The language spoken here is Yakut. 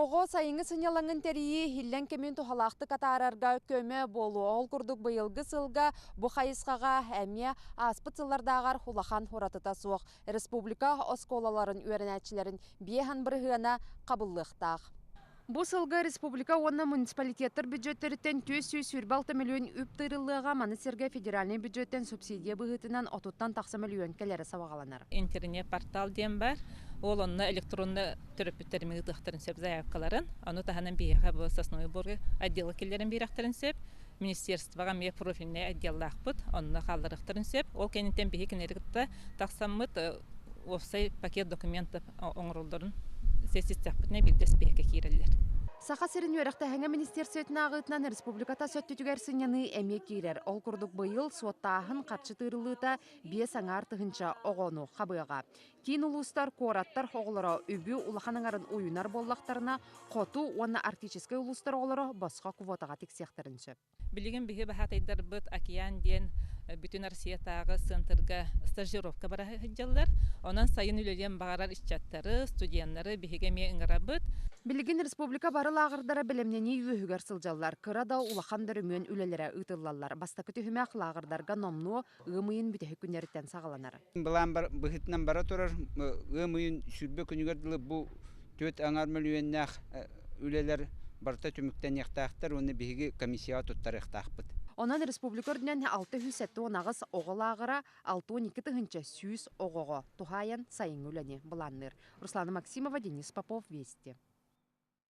Оҕо сайыҥҥы сынньалаҥын тэрийии иллэҥ кэмин туһалаахтык атаарарга көмө буолуо. Ол курдук быйылгы сылга бу хайысхаҕа эмиэ ааспыт сыллардааҕар улахан уратыта суох. Республика оскуолаларын үөрэнээччилэрин 5 бырыһыана хабыллыахтаах. Бу сылга республика уонна муниципалитеттар бюджеттериттэн 426 миллион үп тыырыллыаҕа, маны сэргэ федеральнай бюджеттэн субсидия быһыытынан 30-тан тахса миллион кэлэрэ сабаҕаланар. Интернет-портал диэн баар. Ол онно электронно төрөппүттэрин ыытыахтарын сөп заявкаларын. Ону таһынан биһиэхэ бу Сосновый Бор отдела киллэрэн биэрэхтэрин сөп. Министерствоҕа эмиэ профильнай отделлаахпыт, онно хаалларыахтарын сөп. Ол кэнниттэн биһи кинилэри кытта тахсаммыт уопсай пакет документов оҥороллорун сессияхпытына биирдэ спиэккэ киирэллэр. Саха сирин үөрэхтээһиҥҥэ министерствотын ааҕыытынан республиката сөттүтүгэр сынньаныы эмиэ киирэр. Ол курдук быйыл суоттааһын харчы тыырыллыыта 5,5 тыһыынча оҕону хабыаҕа. Киин улуустар, куораттар оҕолоро үбү улахан аҥарын уйунар буоллахтарына, хоту уонна арктическай улуустар оҕолоро босхо квотаҕа тиксиэхтэрин сөп. Билигин биһи баһаатайдарбыт Океан диэн бүтүн Россиятааҕы центрга стажировка бара сылдьаллар. Онон сайын үлэлиэн баҕарар ыччаттары, студеннары биһиги эмиэ ыҥырабыт. Билигин республика бары лааҕырдара бэлэмнэнии үөһүгэр сылдьаллар. Кыра да, улахан да өрөмүөн үлэлэрэ ыытыллаллар. Бастакы түһүмэх лааҕырдарга номнуо ыам ыйын бүтэһик күннэриттэн саҕаланар. Былаан быһыытынан бара турар. Ыам ыйын 20 күнүгэр дылы бу 4,5 мөлүйүөннээх үлэлэр барыта түмүктэниэхтээхтэр уонна биһиги комиссияҕа туттарыахтаахпыт. Онон республика үрдүнэн 678 оҕо лааҕыра 62 100 оҕоҕо туһаайан сайыҥҥы үлэни былаанныыр. Руслана Максимова, Денис Попов, Вести.